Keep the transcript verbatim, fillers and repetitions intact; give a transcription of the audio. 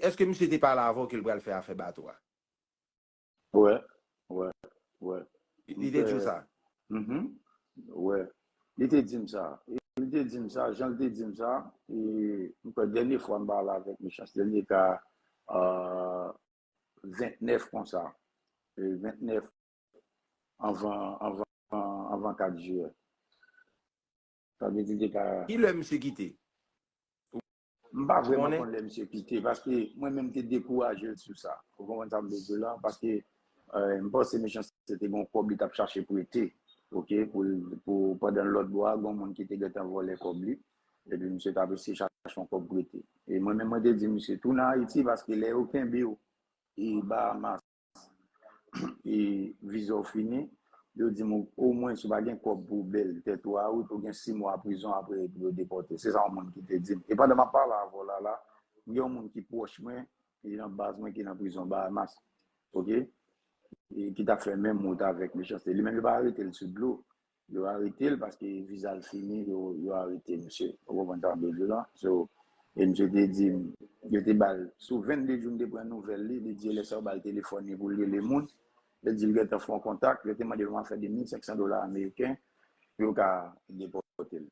èske misye te pale avè w ke l pral fè afè bato a? Wè, wè, wè. Li te di w sa? Mhm. Wè. Li te di m sa. Li te di m sa, jan li te di m sa, e, m kwè dènye fwa m pale avèk Mechanste, li te ka, euh, vennèf konsa. E, vennèf anvan, anvan, anvan kat jiyè. Sa vle di te ka Ki lè misye kite? M pa vrèman konn lè misye kite, paske mwen menm te dekouraje l sou sa. Ou konprann sa m vle di w la? Paske, euh, m panse Mechanste te gen yon kòb li t ap chache prete, oke, pou, pou pandan lòt bò a, gen yon moun ki te gentan vòlè kòb li, epi misye t ap eseye chache yon kòb prete. E mwen menm, mwen te di misye, tounen Ayiti, paske lè yo kenbe w, e Bahamas, e viza w fini, yo di m, omwen, si w pa gen kòb pou w bèl tèt ou a wout, ou gen sis mwa prizon apre epi yo depòte. Se sa yon moun ki te di m. E pandan m ap pale avè w la, la, m gen yon moun ki pwòch mwen, ki nan baz mwen, ki nan prizon Bahamas. Oke? E ki t ap fè menm wout avèk Mechanste. Li menm, yo pa arete l sou dlo. Yo arete l paske viza l fini, yo, yo arete misye. Ou konprann sa m vle di w la? So, e misye te di m, yo te ba l, sou vennde jou m te pran nouvèl li, li di lè sa yo ba l telefòn li pou l rele moun. Li di l gentan fè yon kontak, yo te mande l yon afè de mil senk san dola ameriken pou yo ka depòte l.